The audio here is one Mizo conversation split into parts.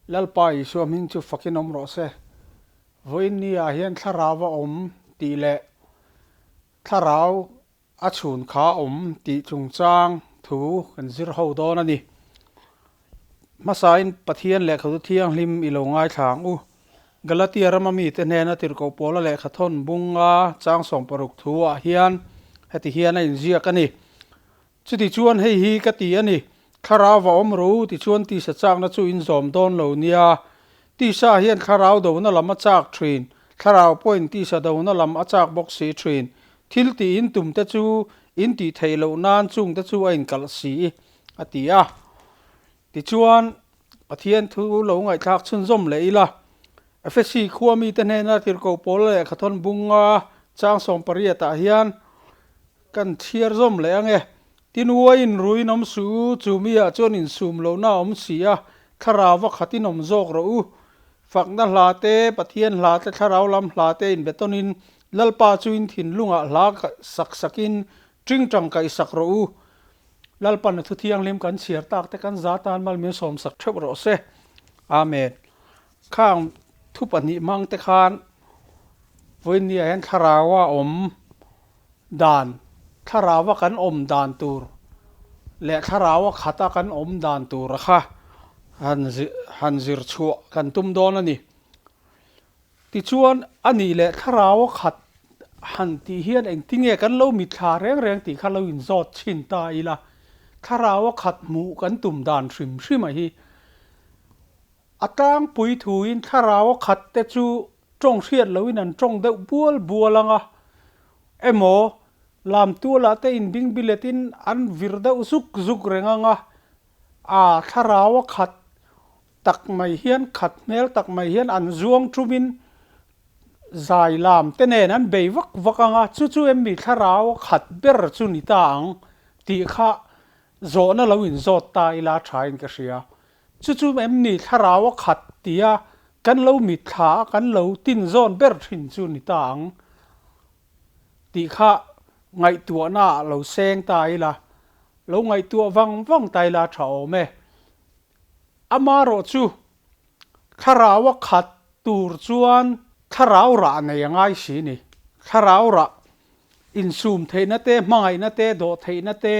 Lalpa Isua hming chu fakin awm rawh se. Vawiin ni ah hian thlarau a awm tih leh thlarau a chhun kha a awm tih chungchang thu kan zir ho dawn a ni. Hmasain Pathian lehkha thianghlim i lo ngaithla ang u. Galatia rama mite hnena tirhkoh pawla lehkha thawn bunga chang 16 thu ah hian heti hian a inziak a ni. Chuti chuan hei hi ka ti a ni, Thlarau va awm ro tichuan tisa chakna chu in zawm dawn lo nia. Tisa hian thlarau dona lam a chak thin, thlarau pawhin tisa dona lam a chak bawk si thin. Thil tih in tum te chu in tih theih loh nan chung te chu a inkalh si, a ti a. Tichuan, Pathian thu lo ngaihthlak chhunzawm leh ila, Efesi khua mite hnena tirhkoh pawl lehkhathawn bunga chang 18 ah hian kan chhiar zawm leh ang e. Tin uaiin ruin awm suh u, chu miah chuan insum lohna a awm si a, thlarau va khatin awm zawk rawh u. Fakna hla te, Pathian hla te, thlarau lam hla te inbetawnin Lalpa chu in thinlungah hla sak sakin tingtang kaihsak rawh u. Lalpan a thu thianghlim kan chhiar tak te kan za tan mal min sawmsak theuh rawh se. Amen. Khang thu pahnih hmang te khan vawinia hian thlarau a awm dan, thlarau a kan awm dan tur leh thlarau a khat a kan awm dan tur a kha han han zir chhuah kan tum dawn a ni. Tichuan a nih leh thlarau a khat han tih hian engtinge kan lo mitthla reng reng tih kha lo inzawt chhin ta ila, thlarau a khat hmuh kan tum dan hrim hrim a hi. A tlangpui thuin thlarau a khat te chu tawng hriat loin an tawng deuh bual bual ang a, emaw lam tualah te inbing biletin an vir deuh zuk zuk reng ang a, a thlarau a khat tak mai hian khat hmel tak mai hian an zuang ṭumin zai lam te nen an bei vak vak ang a, chu chu em mi thlarau a khat ber chu ni ta ang tih kha zawhna lo inzawt ta ila ṭhain ka hria. Chu chu em ni thlarau a khat tia kan lo mitthla a kan lo tin zawn ber thin chu ni ta ang tih kha ngaihtuahna ah lo seng ta ila, lo ngaihtuah vang vang ta ila tha awm e. Amarawh chu thlarau a khat tur chuan thlarau rah nei a ngai si ni. Thlarau rah Insum theihna te, hmangaihna te, dawh theihna te,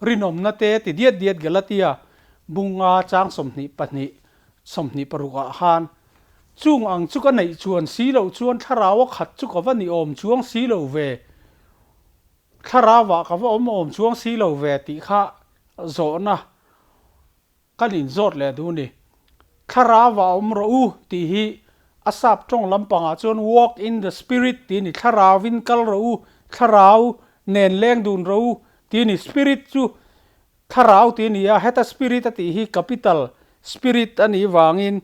rinawmna te ti diat diat Galatia bunga chang 22, 26 ah khan chung ang chu ka neih chuan si loh chuan thlarau a khat chu ka va ni awm chuang si lo ve, thlarau ah ka va awm awm chuang si lo ve tih kha zawhna Kan inzawt leh duh ni. Thlarau ah awm rawh u tih hi a sap tawng lampangah chuan walk in the spirit tih a ni. Thlarauin kal rawh u, thlarau nen leng dun rawh u tih a ni. Spirit chu thlarau tih a ni a, heta spirit a tih hi capital spirit a nih vangin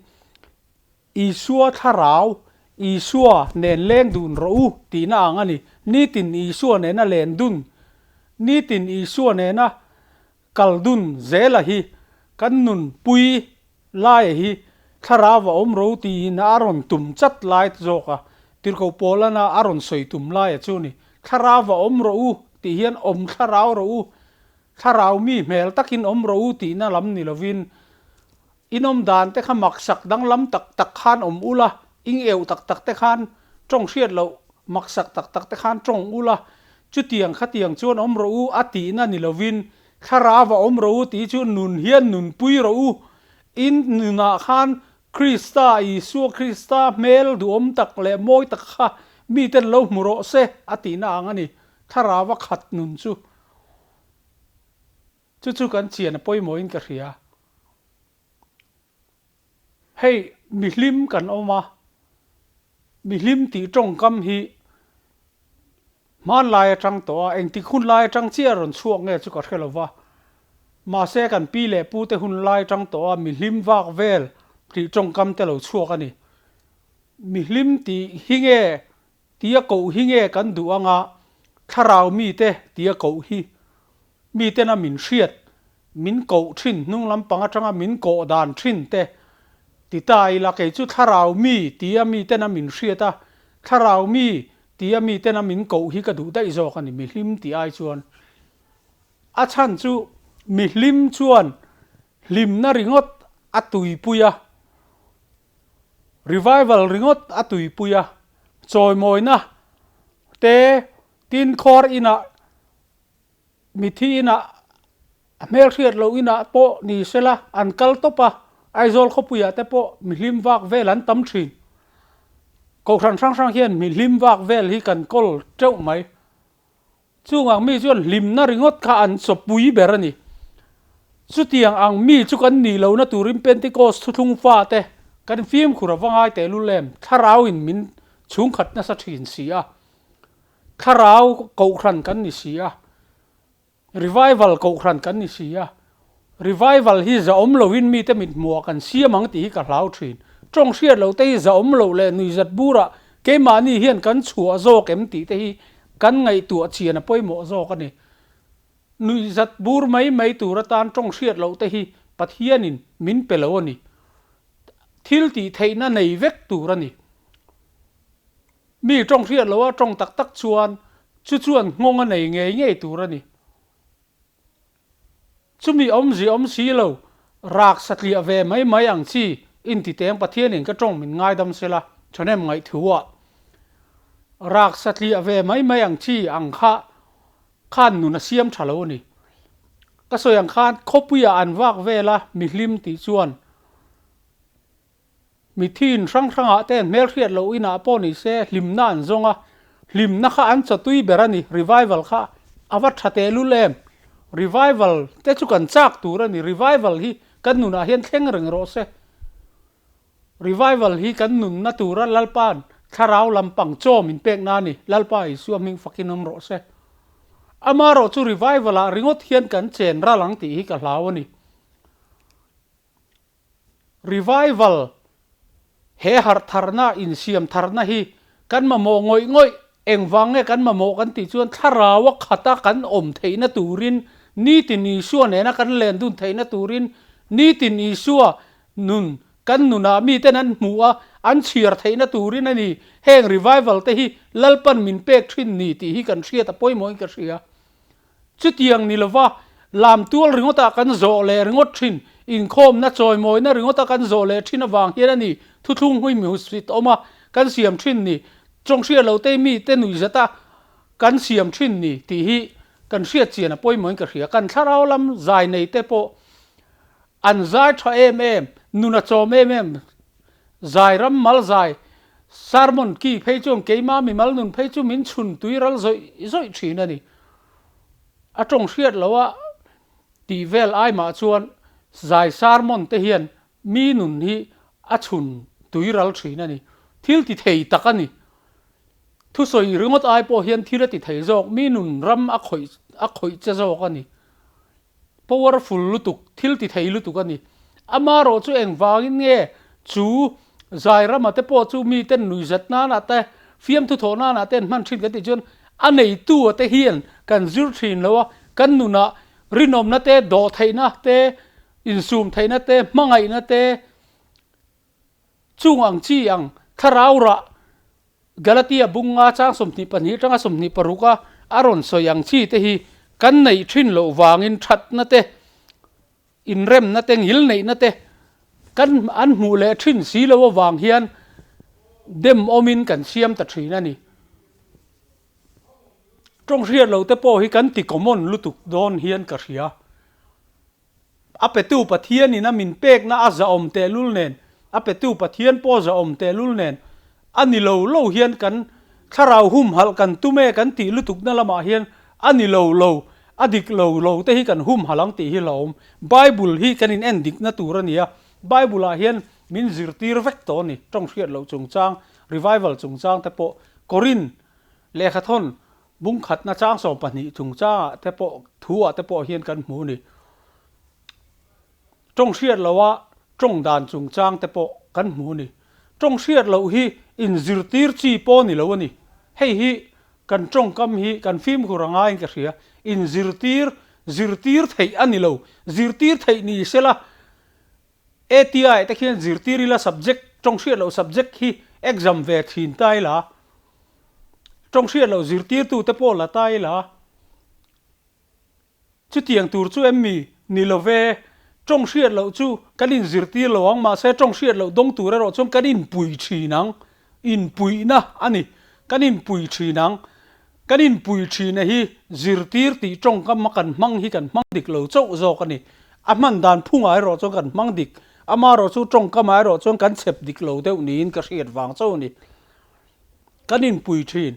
Isua thlarau, Isua nen leng dun rawh u tihna ang a ni. Nitin Isua nena len dun, nitin Isua nena Kal dun zela hi kan nun pui laia hi thlarau a awm ro tiin a rawn tum chat lai zawk a, Tirhkoh Paulana a rawn sawi tum laia chu ni. Thlarau a awm rawh u tih hian awm thlarau rawh u, thlarau mi hmel takin awm rawh u tihna lam ni lovin inawm dan te kha maksak danglam tak tak khan awm ula, ing euh tak tak te khan tawng hriat loh maksak tak tak te khan tawng ula, chutiang khatiang chuan awm rawh u a tihna ni lovin thlarau a awm rawh u tih chu nun hian nunpui rawh u, in nunah khan Krista, Isua Krista hmel duhawm tak leh mawi tak kha miten lo hmu rawh se a tihna ang a ni, thlarau a khat nun chu. Chu chu kan chian a pawimawhin ka hria. Hei mihlim kan awm a, mihlim tih tawngkam hi hmanlai atang tawh a, engtik hun lai atang chiah rawn chhuak nge chu ka hre lo va. Mahse kan pi leh pu te hun lai atang tawh a mihlim vak vel tih tawngkam te lo chhuak a ni. Mihlim tih hi nge tia koh hi nge kan duh anga thlarau mite tia koh hi Mitena min hriat, min koh thin hnung lampang atanga min kawh dan thin te ti ta ila kei chu thlarau mi tia mitena min hriat a, thlarau mi tia mitena min koh hi ka duh daih zawk a ni, mihlim tih ai chuan. A chhan chu mihlim chuan hlimna ringawt a tuipui a. Revival ringawt a tuipui a, chawimawina te tin khawr inah mithi inah a hmelhriat loh inah pawh ni sela an kal tawp a, Aizawl khawpuiah te pawh mihlim vak vel an tam thin. Kohhran hrang hrang hian mihlim vak vel hi kan kawl teuh mai. Chung ang mi chuan hlimna ringawt kha an chawpui ber a ni. Chutiang ang mi chu kan nih lohna turin Pentecost thuthlung fate kan fimkhur a va ngai tehlul em? Thlarauin min chhungkhat nasa thin si a. Thlarau kohhran kan ni si a. Revival kohhran kan ni si a. Revival hi zahawm loin mite mit hmuhah kan siam ang tih hi ka hlau thin. Tawng hriat loh te hi zahawm loh leh nuihzat burah keimahni hian kan chhuah zawk em tih te hi kan ngaihtuah chian a pawimawh zawk a ni. Nuihzat bur mai mai tur atan tawng hriat loh te hi Pathianin min pe lo a ni. Thil tih theihna nei vek tur a ni. Mi tawng hriat loha tawng tak tak chuan chu chuan nghawng a nei ngei ngei tur a ni. Chumi awmzia awm si lo, rak satliah ve mai mai ang chi intiteng Pathianin ka tawng min ngaidam sela thahnem ngaihthuah rak satliah ve mai mai ang chi ang kha khan nun a siam tha lo a ni. Ka sawi ang khan khawpuiah an vak vel a mihlim tih chuan Mithi in hrang hrangah te hmelhriat loh inah pawh ni se hlimna an zawng a, hlimna kha an chawtui ber a ni, revival kha a va tha tehlul em? Revival te chu kan chak tur a ni, revival hi kan nunah hian thleng reng rawh se. Revival hi kan nunna tura Lalpa'n thlarau lampang chaw min pekna a ni, Lalpa Isua hming fakin awm rawh se. Amaherawhchu revival ah ringawt hian kan chen ral ang tih hi ka hlau a ni. Revival, He harh tharna, insiam tharna hi kan mamawh ngawih ngawih, engvang nge kan mamawh kan tih chuan thlaraua khata kan awm theihna turin, nitin Isua nena kan len dun theihna turin, nitin Isua nun kan nunah miten an hmuh a, an chhiar theihna turin a ni. Heng revival te hi Lalpan min pek thin ni tih hi kan hriat a pawimawhin ka hria. Chutiang ni lova lam tual ringawtah kan zawh leh ringawt thin, inkhawmna chawimawina ringawta kan zawh leh thin avang hian a ni thuthlung hui mihusfit awm a kan siam thin ni, chawnghriat lo te mite nuihzata kan siam thin ni tih hi kan hriat chian a pawimawhin ka hria. Kan thlarau lam zai nei te pawh an zai tha em em, nun a chawm em em, zai ram mal zai, sermon ki phei chuan keima mimal nun phei chu min chhun tui ral zawih zawih thin a ni. A tawng hriat loh a tih vel ai mah chuan zai sermon te hian mi nun hi a chhun tui ral thin a ni. Thil ti thei tak a ni. Thusawi ringawt ai pawh hian thil a ti thei zawk, mi nun ram a khawih a khawih che zawk a ni. Powerful lutuk, thil ti thei lutuk a ni. Amaherawh chu engvangin nge chu Zairama te pawh chu miten nuihzat nanah te, fiamthu thawh nanah te an hman thin kan tih chuan a neitu a te hian kan zir thin lo a, kan nunah rinawmna te, dawhtheihna te, insum theihna te, hmangaihna te, Chung ang chi ang thlarau rah Galatia bunga chang 22 atanga 26 a a rawn sawi ang chi te hi kan neih thin loh vangin thatna te, inremna te, ngilneihna te kan an hmuh leh thin si lo avang hian dem awmin kan siam ta thin a ni. Tawng hriat lo te pawh hi kan ti common lutuk dawn hian ka hria. A petu Pathianin a min pekna a zahawm tehlul nen, a petu Pathian pawh zahawm tehlul nen, a ni lo lo hian kan thlarau humhalh kan tum e kan tih lutukna lamah hian a ni lo lo, a dik lo lo te hi kan humhalh ang tih hi hlauhawm. Bible hi kan in en dikna tur a ni a, Bible ah hian min zirtir vek tawh a ni, tawng hriat loh chungchang, revival chungchang te pawh, Korin lehkhathawn Bungkhatna chang 12 chungchangah te pawh thuah te pawh hian kan hmu a ni. Tawng hriat loha tawng dan chungchang te pawh kan hmu a ni. Tawng hriat loh hi inzirtir chi pawh a ni lo a ni. Hei hi kan tawngkam hi kan fimkhur a ngaiin ka hria. Inzirtir, zirtir theih a ni lo. Zirtir theih ni sela ATI te khian zirtir ila subject, tawng hriat loh subject hi exam ve thin ta ila, tawng hriat loh zirtirtu te pawh la ta ila, chutiang tur chu em mi ni lo ve? Tawng hriat loh chu kan inzirtir lo ang, mahse tawng hriat loh dawng tur erawh chuan kan inpui thin ang. Inpuihna a ni. Kan inpui thin ang. Kan inpui thina hi zirtir tih tawngkam a kan hmang hi kan hmang dik lo chauh zawk a ni. A hman dan phungah erawh chuan kan hmang dik, amaherawh chu tawngkamah erawh chuan kan chhep dik lo deuh niin ka hriat vang chauh a ni. Kan inpui thin.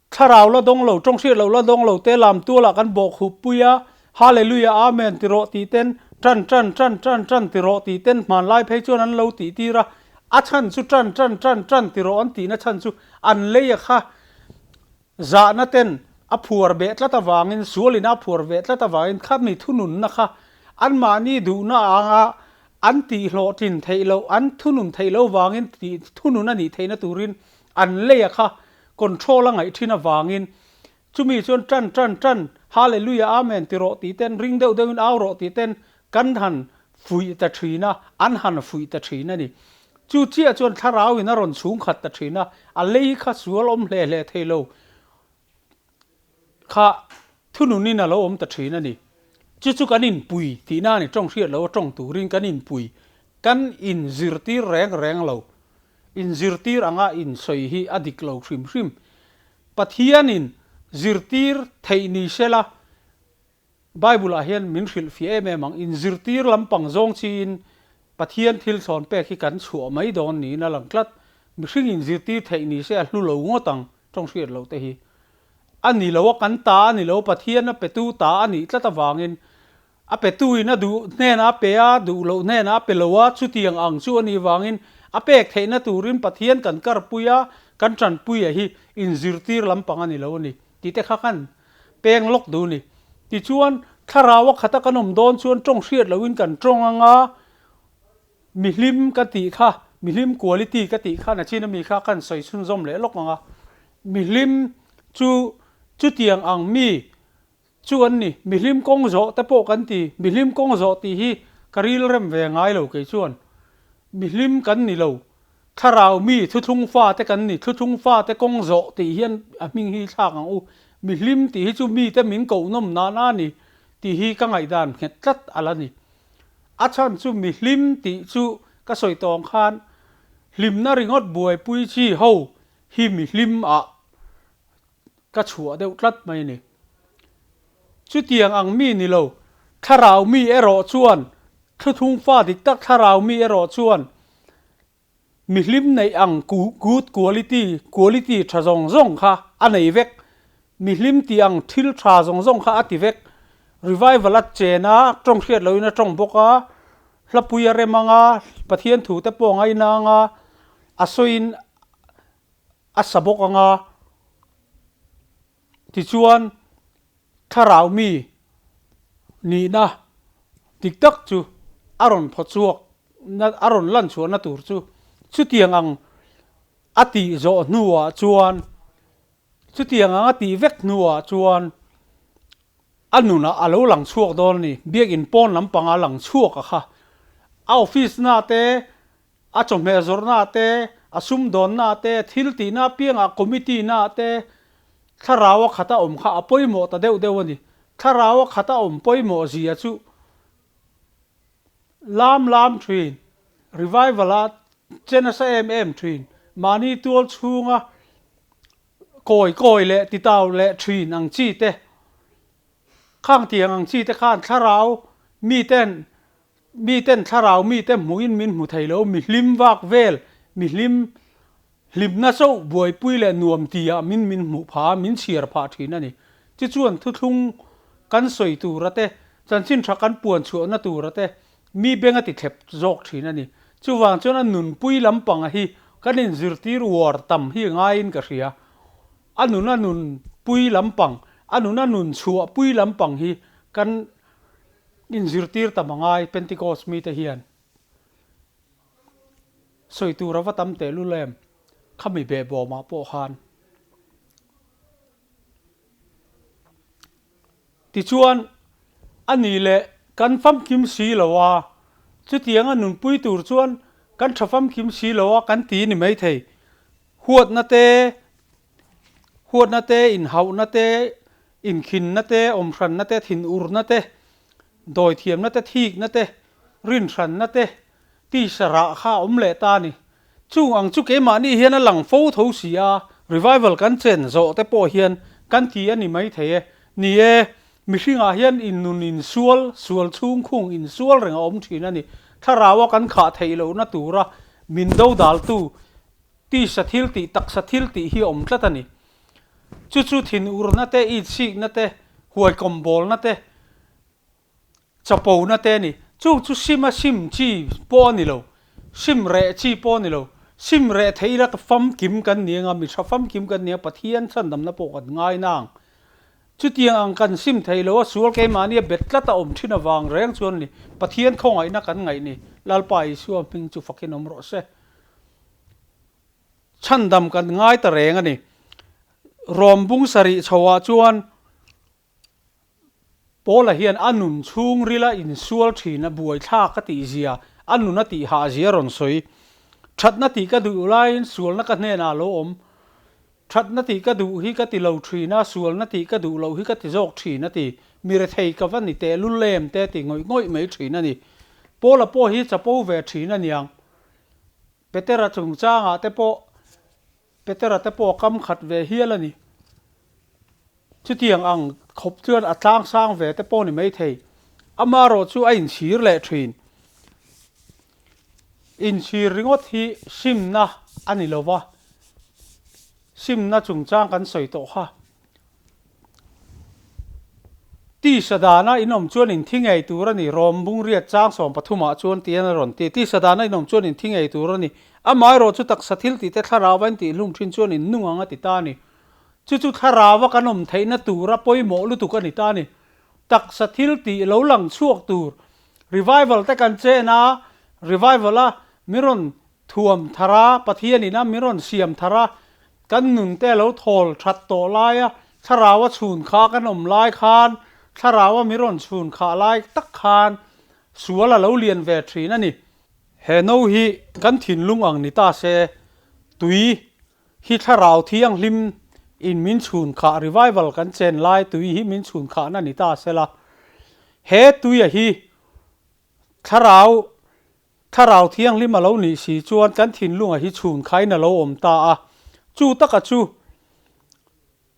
Thlarau la dawng lo, tawng hriat loh la dawng lo te lam tualah kan bawh khup pui a, Hallelujah Amen ti rawh tih ten, tan tan tan tan tan ti rawh tih ten hmanlai phei chuan an lo tih tir a, a chhan chu tan tan tan tan ti rawh an tihna chhan chu an lei a kha zahna ten a phuar beh tlat avangin, sualin a phuar beh tlat avangin khami thununna kha anmahni duhna anga an tihhlawhtlin theih loh, an thunun theih loh vangin tih thunun a nih theihna turin An lei a kha control a ngaih thin avangin chumi chuan tan tan tan Hallelujah Amen ti rawh tih ten ring deuh deuhin au rawh tih ten kan han fuih ta thin a, an han fuih ta thin a ni. Chu chiah chuan thlarau in a rawn chhung khat ta thin a, a lei kha sual awm hle hle thei lo kha thununin a lo awm ta thin a ni. Chu chu kan inpui tihna a ni, tawng hriat lo a tawng turin kan inpui, kan inzirtir reng reng lo. Inzirtir anga insawi hi a dik lo hrim hrim. Pathianin zirtir theih ni sela Bible-ah hian min hrilhfiah em em ang. Inzirtir lampang zawng chiin Pathian thil thlawn pek hi kan chhuah mai dawn niin a lang tlat. Mihring inzirtir theih ni se a hlu lo ngawt ang tawng hriat loh te hi. A ni lo a, kan ta a ni lo, Pathian a petu ta a nih tlat avangin A petuin a duh hnenah a pe a, duh loh hnenah a pe lo a, chutiang ang chu a nih vangin a pek theihna turin Pathian kan karpui a, kan tanpui a hi inzirtir lampang a ni lo a ni tih te kha kan peng lawk duh a ni. Tichuan, thlarau a khata kan awm dawn chuan tawng hriat lohin kan tawng anga mihlim ka tih kha, mihlim quality ka tih kha nachin ami kha kan sawi chhunzawm leh lawk ang a, mihlim chu chutiang ang mi Chu an ni, mihlim kawng zawh te pawh kan ti, mihlim kawng zawh tih hi ka ril rem ve ngai lo kei chuan. Mihlim kan ni lo, thlarau mi thuthlung fa te kan ni, thuthlung fa te kawng zawh tih hian a hming hi thlak ang u. Mihlim tih hi chu mite min koh nawm nan a ni tih hi ka ngaihdan nghet tlat a la ni. A chhan chu mihlim tih chu ka sawi tawng khan hlimna ringawt buaipui chi ho hi mihlim ah Ka chhuah deuh tlat mai a ni. Chutiang ang mi ni lo, thlarau mi erawh chuan, thluthung fa dik tak thlarau mi erawh chuan mihlim neih ang good quality, quality tha zawng zawng kha a nei vek. Mihlim tih ang thil tha zawng zawng kha a ti vek. Revival a chen a, tawng hriat loin a tawng bawk a, hlapui a rem ang a, Pathian thu te pawh a ngaina ang a, a sawiin a sa bawk ang a, tichuan thlarau mi nihna dik tak chu a rawn phaw chhuak na a rawn lan chhuahna tur chu chutiang ang a tih zawh hnuah chuan chutiang ang a tih vek hnuah chuan a nunah a lo lang chhuak dawn a ni. Biakin pawn lampanga lang chhuak a kha a office na te A chawhmeh zawrhna te, a sumdawnna te, thil tihna apiangah committee na te thlarau a khat a awm kha a pawimawh ta deuh deuh a ni. Thlarau a khat a awm pawimawh zia chu lam lam thin, revival a che nasa em em thin, mahni tual chhunga kawi kawi leh titau leh thin ang chi te, khang tiang ang chi te khan thlarau miten Miten thlarau mite hmuhin min hmu thei lo, mi hlim vak vel, mi hlim hlimna chauh buaipui leh nuam tia min min hmuh phah a, min chhiar phah thin a ni. Tichuan thuthlung kan sawi tura te, chanchin tha kan puan chhuahna tura te, mi beng a ti thlep zawk thin a ni. Chuvang chuan a nunpui lampanga hi kan inzirtir uar tam hi ngaiin ka hria. A nun a nunpui lampang, a nun a nun chhuahpui lampang hi kan Inzirtir tam a ngai Pentecost mite hian sawi tur a va tam tehlul em khami behbawmah pawh khan. Tichuan a ni leh kan famkim si lo a, chutianga nunpui tur chuan kan tha famkim si lo a kan ti ni maithei. Huatna te Huatna te, inhauhna te, inkhinna te, awmhranna te, thinurna te. Dawithiamna te, thikna te, rinhranna te, tisa rah kha a awm leh ta a ni. Chung ang chu keimahni hian a lang fo tho si a, revival kan chen zawh te pawh hian kan ti a ni mai thei e. Ni e, mihringah hian innun insual, sual chhungkhung insual reng a awm thin a ni. Thlarau a kan khah theih lohna tura min dodaltu tisa thil tih, taksa thil tih hi a awm tlat a ni. Chu chu thinurna te, itsikna te, huaikawm bawlna te, Chapona te a ni. Chung chu sim a sim chi pawh a ni lo. Sim reh chi pawh a ni lo. Sim reh theih ila ka famkim kan ni anga, mi tha famkim kan ni a, Pathian chhandamna pawh kan ngai nang. Chutiang ang kan sim thei lo a, sual keimahni a bet tlat a awm thin avang reng chuan ni Pathian khawngaihna kan ngaih ni. Lalpa Isua hming chu fakin awm rawh se. Chhandam kan ngai ta reng a ni. Rawm bung sarih chhoah chuan Paula hian a nun chhungrila insual thin a buaithlak a tih zia, a nun a tih hah zia a rawn sawi. Thatna tih ka duh laiin sualna ka hnenah a lo awm. Thatna tih ka duh hi ka ti lo thin a, sualna tih ka duh loh hi ka ti zawk thin a ti. Mi rethei ka va ni teh lul em te ti ngawih ngawih mai thin a ni. Paula pawh hi chapo ve thin a niang. Petera chungchangah te pawh Petera te pawh a kam khat ve hial a ni. Chutiang ang khawp chuan a tlang sang ve te pawh ni mai thei. Amaherawh chu a inchhir leh thin. Inchhir ringawt hi simna a ni lo va, simna chungchang kan sawi tawh kha. Tisa dana inawm chuan inthi ngei tur a ni, Rom bungriat chang 13 ah chuan tian a rawn ti. Tisa dana inawm chuan inthi ngei tur a ni. Amaherawh chu taksa thil tihte thlarau a intihhlum thin chuan innung ang a ti ta a ni. Chu chu thlarau a kan awm theihna tura pawimawh lutuk a ni ta a ni. Taksa thil tih lo lang chhuak tur revival te kan chen a, revival a min rawn thuam thar a, Pathian ina min rawn siam thar a, kan nun te a lo thawl that tawh lai a, thlarau a chhun kha kan awm lai khan, thlarau a min rawn chhun khah lai tak khan sual a lo lian ve thin a ni. He no hi kan thinlung ang ni ta se, tui hi thlarau thianghlim in min chhun khah, revival kan chen lai tui hi min chhun khahna ni ta sela, he tuia hi thlarau Thlarau Thianghlim a lo nih si chuan kan thinlunga hi chhun khain a lo awm ta a. Chu taka chu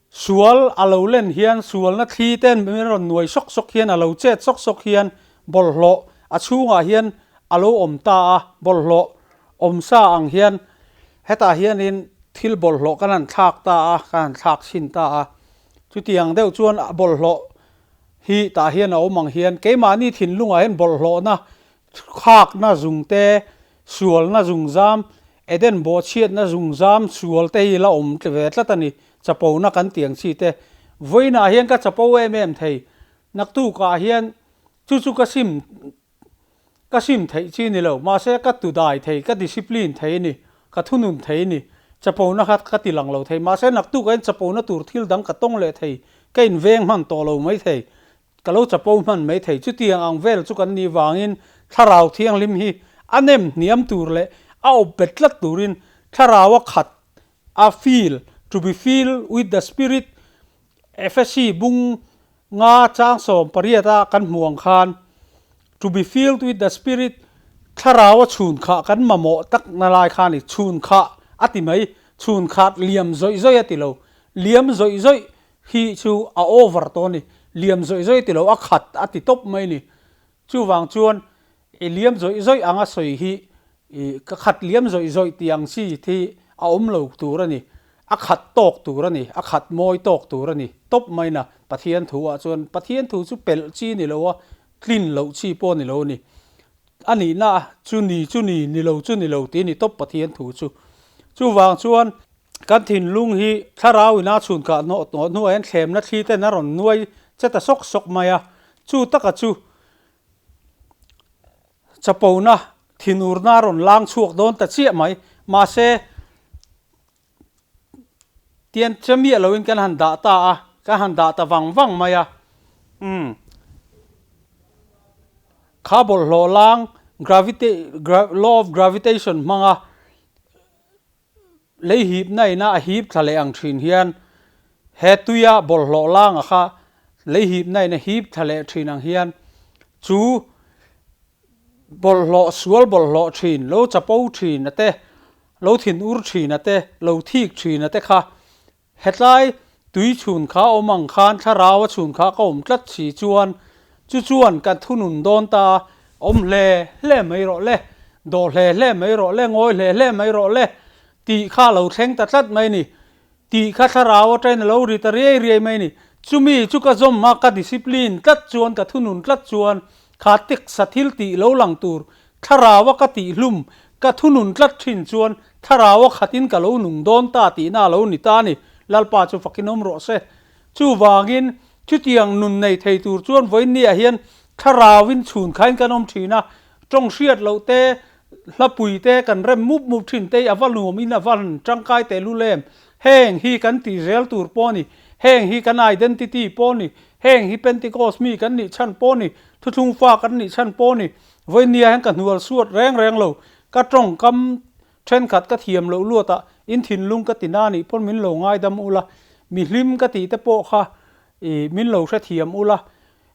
sual a lo len hian sualna thli ten min rawn nuai sawk sawk hian a lo chet sawk sawk hian bawlhhlawh a chhungah hian a lo awm ta a, bawlhhlawh awm sa ang hian hetah hianin thil bawlhhlawh kan han thlak ta a, kan han thlak chhin ta a. Chutiang deuh chuan bawlhhlawh hi tah hian a awm ang hian keimahni thinlungah hian bawlhhlawhna Khakna zung te, sualna zungzam, Eden bawhchhiatna zungzam sual te hi la awm ve tlat a ni, chapona kan tih ang chi te. Vawiinah hian ka chapo em em thei, naktukah hian chu chu ka sim ka sim theih chi ni lo, mahse ka tudai thei, ka discipline thei a ni, ka thunun thei a ni, chapona kha ka ti lang lo thei, mahse naktukah hian chapona tur thil dang ka tawng leh thei, ka inveng hman tawh lo mai thei, Ka lo chapo hman mai thei. Chutiang ang vel chu kan nih vangin Thlarau Thianghlim hi a nem hniam tur leh a awp bet tlat turin Thlarau a khat a fill, to be filled with the Spirit, Efesi bung nga chang 18 a kan hmuh ang khan to be filled with the Spirit, Thlarau a chhun khah kan mamawh tak na lai kha a ni. Chhun khah a ti mai, chhun khat liam zawih zawih a ti lo. Liam zawih zawih Hi chu a over tawh a ni, liam zawih zawih ti lo, a khat a ti tawp mai a ni. Chuvang chuan i liam zawih zawih anga sawi hi i ka khat liam zawih zawih tih ang chi hi a awm lo tur a ni, a khat tawk tur a ni, a khat mawi tawk tur a ni tawp mai na Pathian thu ah chuan Pathian thu chu pelh chi ni lo a, tlin loh chi pawh ni lo a ni. A nihna chu ni chu ni, ni lo chu ni lo tih a ni tawp Pathian thu chu. Chuvang chuan Kan thinlung hi thlarau ina chhun kah hnawh hnawh hnuah hian thlemna thli ten a rawn nuai che ta sawk sawk mai a, chu taka chu chapona thinurna a rawn lang chhuak dawn ta chiah mai. Mahse, tian che miah loin kan han dah ta a, kan han dah ta vang vang mai a, umm kha bawlhhlawh lang gravity law of gravitation hmanga Lei hipna ina a hip thla leh ang thin hian he tuia bawlhhlawh langa kha lei hipna ina hip thla leh thin ang hian Chu bawlhhlawh sual bawlhhlawh thin, lo chapo thin a te, lo thin ur thin a te, lo thik thin a te kha Hetlai tui chhun kha awm ang khan thlarau a chhun kha ka awm tlat si chuan chu chuan ka thunun dawn ta a, awm hle hle mai rawh le, dawh hle hle mai rawh le, ngawi hle hle mai rawh le tih kha a lo thleng ta tlat mai ni. Tih kha thlarau atangin a lo ri ta riai riai mai ni. Chumi chu ka zawm a, ka discipline tlat chuan, ka thunun tlat chuan kha taksa thil tih lo lang tur Thlaraua ka tihhlum, ka thunun tlat thin chuan Thlaraua khatin ka lo nung dawn ta tihna a lo ni ta a ni. Lalpa chu fakin awm rawh se. Chuvangin, chutiang nun nei thei tur chuan vawiinniah hian Thlarauin chhun khain kan awm thin a, tawng hriat loh te, hlapui te kan rem mup mup thin te hi a va nuamin a va han tangkai tehlul em? Heng hi kan tih zel tur pawh a ni. Heng hi kan identity pawh a ni. Heng hi Pentecost mi kan nih chhan pawh a ni. Thuthlung fa kan nih chhan pawh a ni. Vawinia hian ka hnual suat reng reng lo, ka tawngkam thenkhat ka thiam loh luatah in thinlung ka ti na nih pawn min lo ngaidam ula, mi hlim ka tih te pawh kha i min lo hrethiam ula,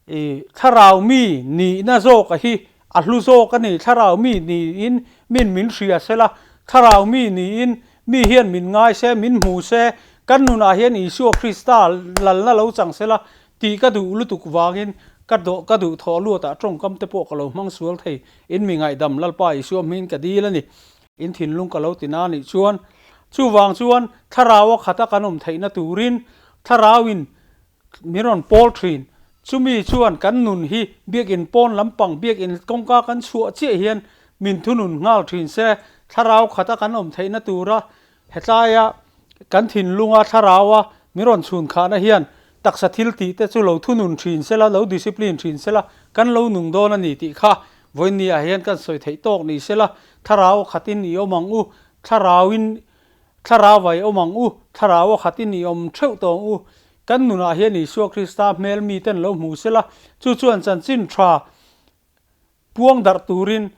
i thlarau mi nihna zawk a hi a hlu zawk a ni, thlarau mi niin min min hria sela, thlarau mi niin mi hian min ngai se, min hmu se, kan nunah hian Isua Krista lalna lo chang sela Tih ka duh lutuk vangin ka dawh ka duh thawh luatah tawngkam te pawh ka lo hmang sual thei. In mi ngaihdam Lalpa Isua hmingin ka dil a ni. In thinlung ka lo ti na nih chuan chuvang chuan thlarau a khata kan awm theihna turin thlarauin min rawn pawl thin. Chumi chuan kan nun hi biakinn pawn lampang biakinn kawngka kan chhuah chiah hian min thunun nghal thin se thlarau khata kan awm theihna tura Hetlaia kan thinlunga thlaraua min rawn chhun khahna hian taksa thil tih te chu lo thunun thin sela, lo discipline thin sela, kan lo nung dawn a ni tih kha vawiinniah hian kan sawi theih tawk ni sela, thlarau khatin i awm ang u, thlarauin thlarau i awm ang u, thlarau khatin i awm theuh tawh ang u. Kan nunah hian Isua Krista hmel miten lo hmu sela, chu chuan chanchin tha Puang darh turin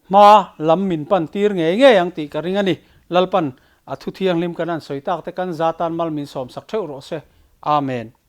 hma lam min pan tir ngei ngei ang tih ka ring a ni. Lalpan a thu thianghlim kan han sawi tak te kan za tan mal min sawmsak theuh rawh se. Amen.